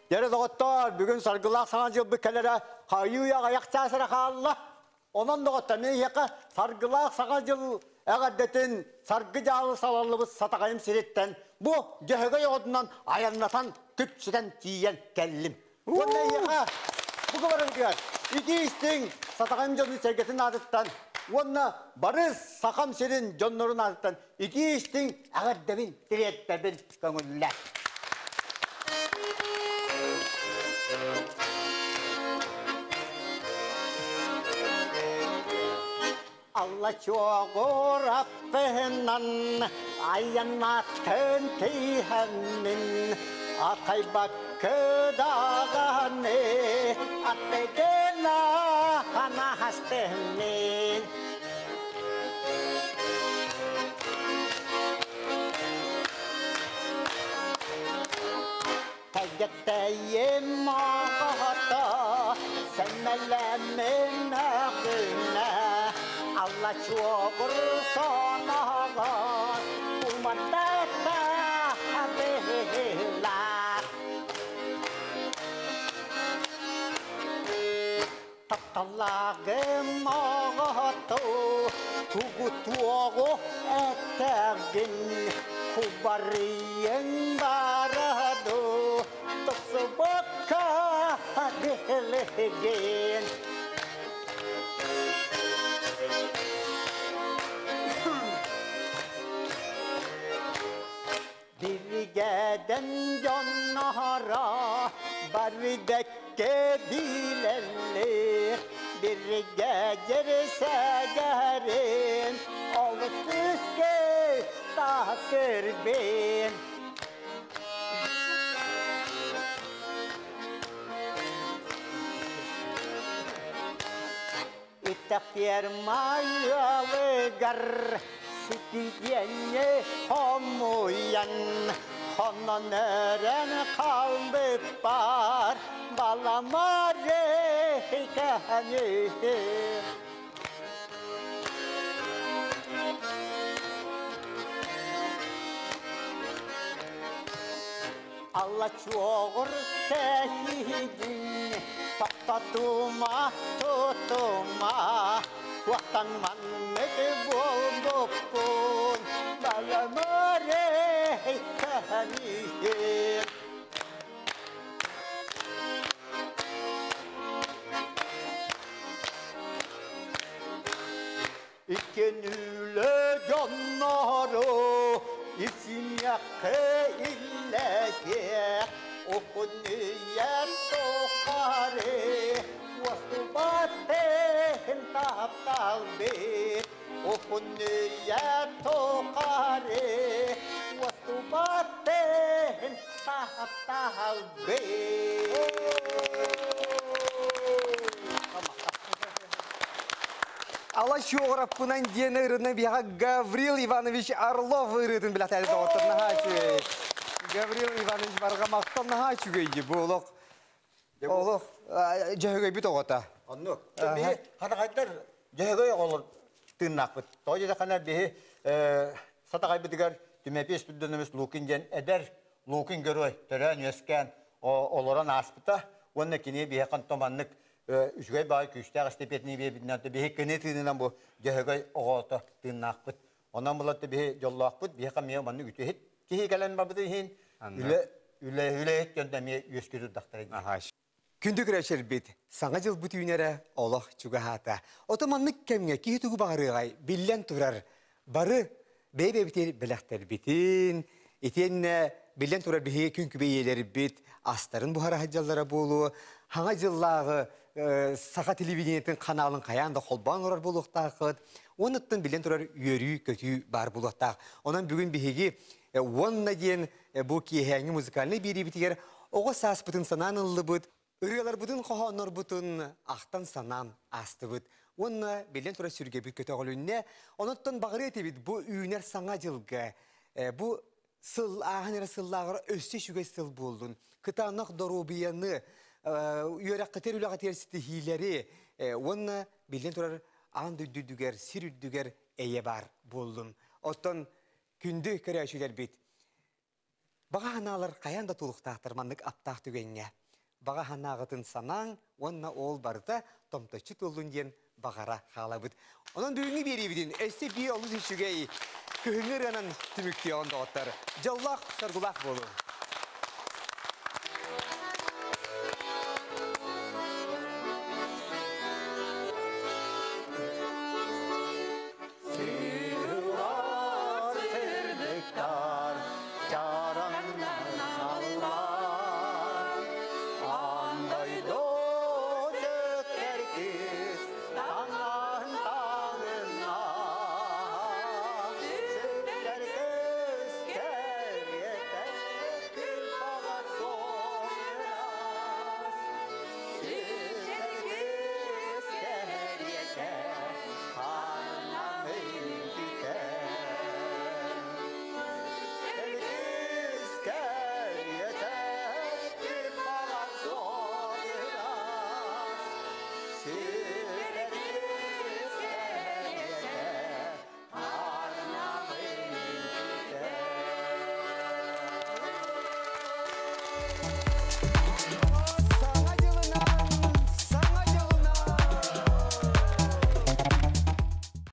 Дәрі доғыттар, бүгін саргылақ саңа жыл бүккелері қайы аяқ часыра қалла. Онан доғыттар, мен еқа саргылақ саңа жыл әғаддетін саргы жалы салалыбыз сатағайым сиреттен, бұ жөһөгөй одунан аяннатан күпсүтен тиен кәллим. Онда еқа, бұғы барым күйер, ити истин сатағайым жонун сергетін адыттан, онна барыс сақам сирин жоннорун адыттан, ити истин әғаддебин тиреттербин көңүллә. Алла чоғыр аппыһынан аянатын тиһәнмин ақай баккыдағаны аттыгына ханахастымин. Тәгәттәйем ағата, сәмәләмін әғына, Алла чоғыр сонағас, уматтата хабыла. Алагым оҕото тугу туоҕу этэҕин кубарыйыҥ баара дуу тохсубакка билигин. Биригэдэн дьонноро бары бэккэ билэллэр, биригэдьэр сэгэрин олус күүскэ таһтырбын. Иттэхтиэр майыалыгар ситиэнньи хомуйан, хонон өрөн хаалбыппар баламары кэһэниһин. Алла чуоҕур тэһиигин тоқтатума, тутума, туохтан маннык буолбуппун, баламары кэһэниһин. Иккенүлэ дьоннору исимиэххэ иллэгэ Охуннүйэр тухары уостубатын тапталбыт Охуннүйэр тухары уостубатын тапталбыт. Ала чуоҕураппынан диэн ырыны биһиэхэ Гаврил Иванович Орлов ырыатын билэхтээри доҕоттор наһаа үчүгэй. Гаврил Иванович барҕа махтал наһаа үчүгэй дии бу олох олох дьөһөгөйбүт оҕото. Оннук. Биһи хатаҕайдар дьөһөгөй оҕолор тыыннаахпыт. Тоҕо диэтэххинэ биһи сатаҕайбытыгар Түмэпий Спиридонович Лукин диэн эдэр Лукин герой төрөөн үөскээн олорон ааспыта уонна кини биһиэхэ маннык үчүгэй баҕайы күүстээх эстипиэтини биэрбитинэн биһи кини тыынынан бу дьөһөгөй оҕото тыыннаахпыт. Онон булатты биһи дьоллоохпут, биһиэхэ эмиэ маннык үтүөһүт киһи кэлэн барбытын иһин үлэ үлэ үлэһит дьон эмиэ үөскүү турдахтара дии. Күндү көрөөччүлэрбит, Саҥа дьылбыт үүнэрэ олох чугаһаата. Ото маннык кэмҥэ киһи тугу баҕарыаҕай, биллэн турар, бары бэйэ-бэйэбитигэр бэлэхтэрбитин, итиэннэ биллэн турар биһиги күн күбэй ийэлэрбит астарын буһара сылдьаллара буолуо, Саҥа дьыллааҕы саха телевидениетин ханаалын хайаан да холбоон олорор буолуохтааххыт, уонуттан биллэн турар үөрүү-көтүү баар буолуохтаах. Онон бүгүн биһиги уонна диэн бу киэһээҥҥи музыкальнай биэриибитигэр оҕо сааспытын санаан ыллыбыт, Ырыаларбытын, хоһооннорбутун ахтан-санаан аастыбыт. Уонна, биллэн турар, сүргэбит көтөҕүлүннэ. Онуттан баҕарыа этибит бу үүнэр саҥа дьылга, бу сыл ааһан эрэ сыллааҕар өссө үчүгэй сыл буоллун. Кытаанах доруобуйаны, үөрэххитигэр, үлэҕитигэр ситиһиилэри уонна, биллэн турар, аан дойду үрдүгэр, сир үрдүгэр эйэ баар буоллун. Оттон күндү көрөөччүлэрбит, Баҕа санаалар хайаан да тулуктаахтар маннык аптаах түгэҥҥэ. Баҕа санааҕытын санааҥ уонна ол барыта томточчу туоллун диэн баҕара хаалабыт. Онон бүгүҥҥү биэриибитин өссө биир олус үчүгэй күһүҥҥү ырыанан түмүктүөҕүн доҕоттор. Дьоллоох, соргулаах буолуҥ!